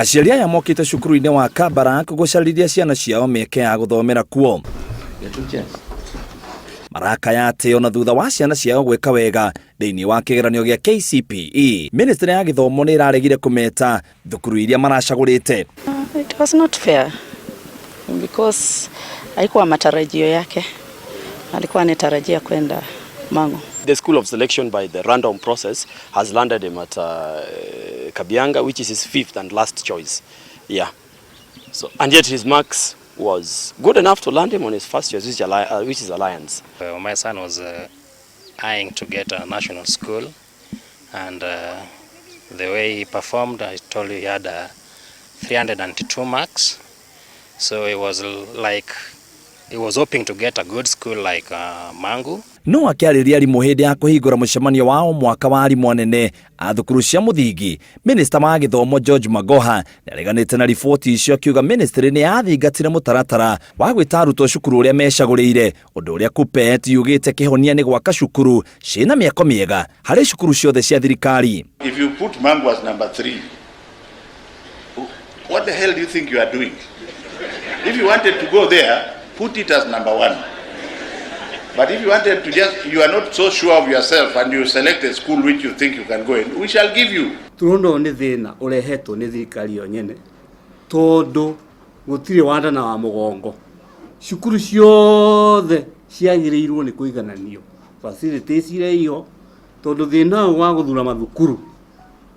Aciari aya mokĩte cukuru-inĩ wa Kabarak gũcarĩria ciana ciao mĩeke ya gũthomera kuo. Marakaya atĩ ona thutha wa ciana ciao gwĩka wega thĩinĩ wa kĩgeranio gĩa KCPE, ministry ya gĩthomo nĩ ĩraregire kũmeta thukuru iria maracagũrĩte. It was not fair because haikuwa matarajio yake. Alikuwa anatarajia kwenda Mangu. The school of selection by the random process has landed him at Kabianga, which is his fifth and last choice. Yeah. So, and yet his marks was good enough to land him on his first choice, which is Alliance. My son was eyeing to get a national school, and the way he performed, I told you he had 302 marks. So it was like he was hoping to get a good school like Mangu. No akĩarĩria arimũ hĩndĩ ya kũhingũra mũcemanio wa o mwaka wa arimũ anene a thukuru cia mũthingi, minista wa gĩthomo George Magoha nĩareganĩte na riboti icio, akiuga ministry nĩ yathingatire mũtaratara wa gwĩta arutwo cukuru ũrĩa mecagũrĩire, ũndũ ũrĩa KUPPET yugĩte kĩhonia nĩ gwaka cukuru ciĩna mĩako mĩega harĩ cukuru ciothe cia thirikari. If you put Mangu as number three, what the hell do you think you are doing? If you wanted to go there, put it as number one. But if you wanted to just, you are not so sure of yourself and you select a school which you think you can go in, we shall give you. Turona ũyũ nĩ thĩna ũrehetwo nĩ thirikari yo nyene, tondũ gũtirĩ wandana wa mũgongo. Cukuru ciothe ciagĩrĩirwo nĩ kũigananio facilities iria iho, tondũ thĩna ũyũ wa gũthura mathukuru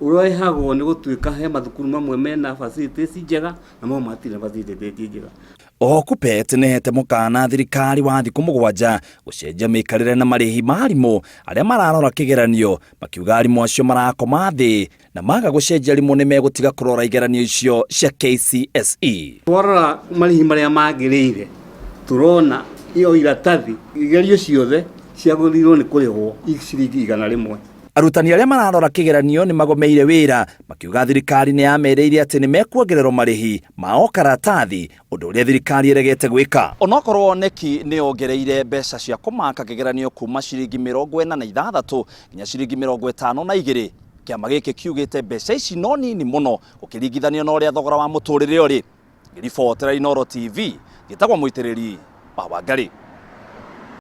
ũrehagwo nĩ gũtuĩka he mathukuru mamwe mena facilities njega na mamwe matirĩ facilities njega. Oho KUPPET nĩhete mũkana thirikari wa thikũ 7 gũcenjia mĩikarĩre na marĩhi ma arimũ arĩa mararora kĩgeranio, makiuga arimũ acio marakoma thĩ na maga gũcenjia arimũ nĩ megũtiga kũrora igeranio icio cia KCSE. Twarora marĩhi marĩa magĩrĩire, tũrona iyo iratathi igerio ciothe ciagĩrĩirwo nĩ kũrĩhwo ciringi 100. Arutani arĩa mararora kĩgeranio nĩ magomeire wĩra, makiuga thirikari nĩ yamerĩire atĩ nĩ mekuongererwo marĩhi ma o karatathi, ũndũ ũrĩa thirikari ĩregete gwĩka. Onokorwo KNEC nĩ yongereire mbeca cia kũmaka kĩgeranio kuma ciringi 46 nginya ciringi 52, kĩama gĩkĩ kiugĩte mbeca ici no nini mũno ũkĩringithanio na ũrĩa thogora wa mũtũrĩre ũrĩ. Ngĩribotera Inooro TV, ngĩtagwo Mũitĩrĩri wa Wangari.